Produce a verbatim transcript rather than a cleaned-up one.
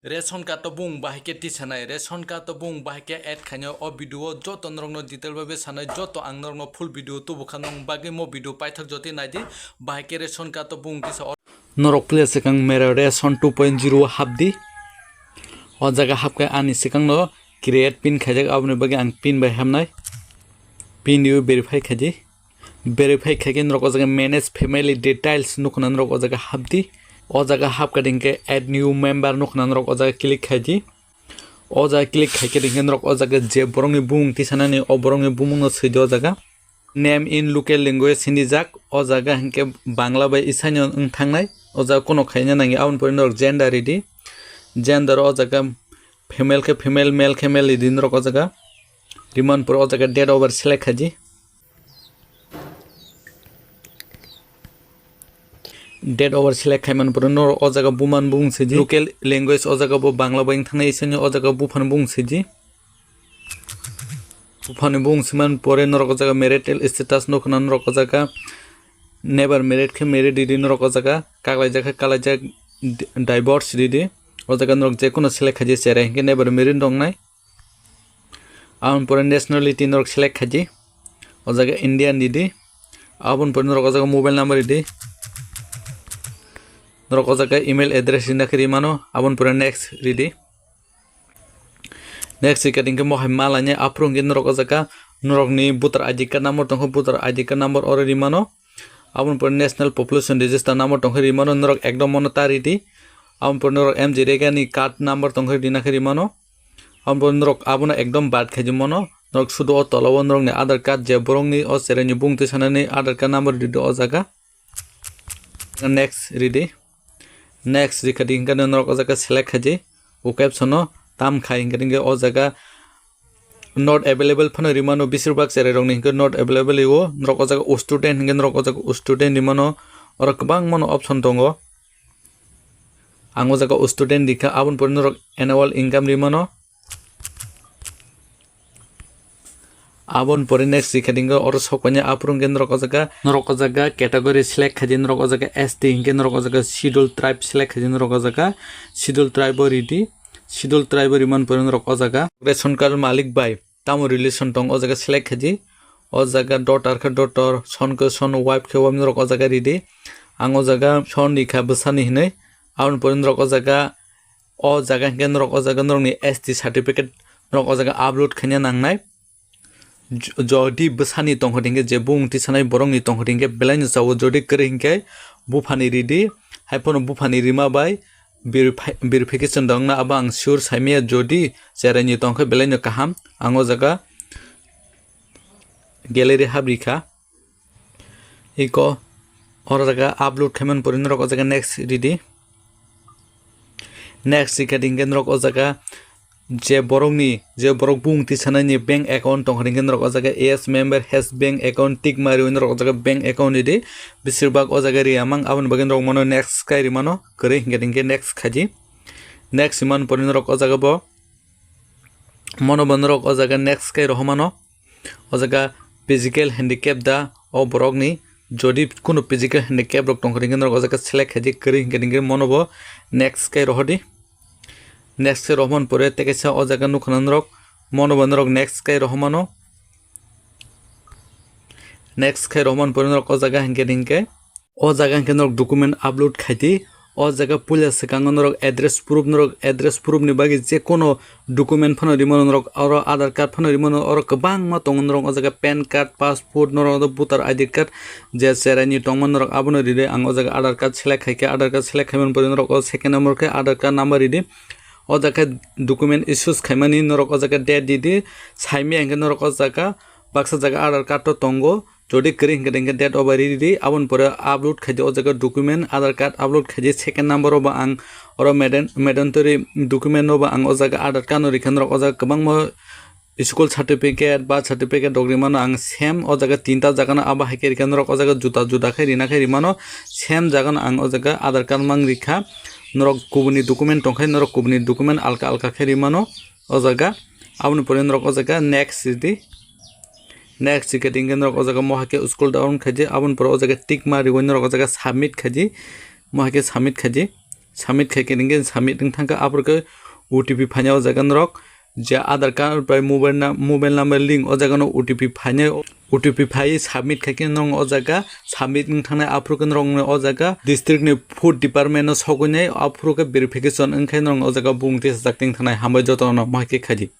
Ration card o bung bahai khe tisanai, ration card o bung bahai khe add khainai, o video o joto norokno detail bai sanai, joto ang norokno full video tubu kha, norok bagwi mo video paithak jotwi naidi, bahai khe ration card o bung tisa o. Norok puila swkang Mera Ration two point zero o hapdi. O jaga hapkhe ani swkangno create pin khaijak, aboni bagwi ang pin bai hamnai. Pin rw verify khaidi. Verify khaikhe norok o jaga manage family details nukhuna norok o jaga hapdi. O jaga hapkha dingkhe add new member nukhuna norok o jaga click khaidi. O jaga click khaikhe dingkhe norok o jaga je borokni bumung tisanani o borokni bumungno swidi o jaga. Name in local language hinwi jak o jaga hinkhe Bangla bai Isaino wng thangnai. O jaga kuno khaina nangya aboni pore norok gender ridi. Gender o jaga female khe female, male khe male ridi norok o jaga. Rimani pore o jaga date of birth select khaidi. Date of birth select khaimani pore norok o jaga buman bumung sidi. Local language o jaga bo Bangla bai wng thangnai, Isaino o jaga buphani bumung sidi. Buphani bumung simani pore norok o jaga marital status nukhuna norok o jaga never married khe married ridi norok o jaga, kaklaijak khe kalaijak, di-, divorce ridi. O jaga norok jekunu select khaidi, cherai hinkhe never married tongnai. Aboni pore nationality norok select khaidi. O jaga Indian ridi. Aboni pore norok o jaga mobile number ridi. Norok o jaga email address rina khe rimano. Aboni pore next ridi. Next rikha dingkhe mohai malaini aphuru hinkhe norok o jaga norokni voter I D card number tongkha, voter I D card number oro rimano. Aboni pore national population register number tongkha rimano, norok ekdom mono ta ridi. Aboni pore norok M G Rega ni card number tongkha rina khe rimano. Aboni pore norok abono ekdom bad khaidi mono. Norok sudu o tola o norokni Aadhaar card je borokni o cheraini bumung tisanani Aadhaar card number ridi o jaga. Next ridi. Next rikha di hinkhe norok o jaga select khaidi. O caption o tam khai hinkhe o jaga not available phano rimano, beshirbak cherai rokni hinkhe not available o. Norok o jaga student hinkhe norok o jaga student rimano. Oro kwbangma no option tongo. Ang o jaga student rikha, aboni pore norok annual income rimano. Aboni pore next rikha dingkhe oro sokmani aphuru hinkhe norok o jaga, norok o jaga category select khaidi, norok o jaga S T hinkhe norok o jaga schedule tribe select khaidi, norok o jaga schedule tribe o ridi. Schedule tribe o rimani pore norok o jaga ration card malik bai tamo relation tong o jaga select khaidi. O jaga daughter khe daughter, son khe son, wife khe wife norok o jaga ridi. Ang o jaga son rikha bwsani hinwi. Aboni pore norok o jaga, o jaga hinkhe norok o jaga norokni S T certificate norok o jaga upload khaina nangnai. Jo-, jodi bwsani tongkha hinkhe je bumung tisanai borokni tongkha hinkhe belaino chao, jodi kwrwi hinkhe buphani ridi. Haiphano buphani rima bai verify-, verification da wngna abo ang sure saimaya, jodi cheraini tongkha belaino kaham. Ang o jaga gallery hap rikha. Iko oro jaga upload khaimani pore norok o jaga next ridi. Next rikha dingkhe norok o jaga je borokni, je borok bumung tisanaini bank account tongkha hinkhe norok o jaga yes member has bank account tick ma riwi norok o jaga bank account ridi. Beshirbak o jaga riya mang, aboni bagwi norok mono next kai rimano, kwrwi hinkhe dingkhe next khaidi. Next rimani pore norok o jaga bo mono bo norok o jaga next kai rohormano. O jaga physical handicap da o borokni, jodi kunu physical handicap rok tongkha hinkhe norok o jaga select khaidi, kwrwi hinkhe hinkhe mono bo next kai rohordi. Next kai rohormani pore tei kaisa o jaga nukhuna norok, mono bo norok next kai rohormano. Next kai rohormani pore norok o jaga hinkhe hinkhe O jaga hinkhe norok document upload khaidi. O jaga puila swkango norok address proof, norok address proof ni bagwi je kono document phano rimano norok, oro Aadhaar card phano rimano, oro kwbangma tongo norok o jaga pan card, passport, norok voter I D card je cheraini tongma norok abono ridi. Ang o jaga Aadhaar card select khaikhe, Aadhaar card select khaimani pore norok o second number khe Aadhaar card number ridi. O jaga khe document issues khaimani norok o jaga date ridi, saimaya hinkhe norok o jaga baksa jaga Aadhaar card o tongo. Jodi kwrwi hinkhe, hinkhe date o bai ridi, aboni pore upload khaidi o jaga document, Aadhaar card upload khaidi, second number o bo ang oro meden-, mandatory document o bo ang o jaga Aadhaar card no rikha norok o jaga kwbangma school certificate, birth certificate rok rimano ang same o jaga tinta jaga no abo hai khe rikha norok o jaga juda juda khe rina khe rimano same jaga no ang o jaga Aadhaar card mang rikha norok kubuni document tongkhe norok kubuni document alka alka khe rimano o jaga aboni pore norok o jaga next ridi. Next rikha hinkhe norok o jaga mo hai khe scroll down khaidi, aboni pore o jaga tick ma riwi norok o jaga submit khaidi, mo hai khe submit khaidi. Submit khai khe ningkhe submit wng thangkha, aphuru khe O T P phainai o jaga norok je Aadhaar card bai mobile na-, mobile number link o jaga no O T P phainai, O T P phai submit khai khe norok o jaga submit wng thangnai, aphuru khe norok o jaga district ni food department no sogwinai, aphuru khe verification wng khe norok o jaga bung tisajak ting thangnai. Hambai jotono no mohai khe khaidi.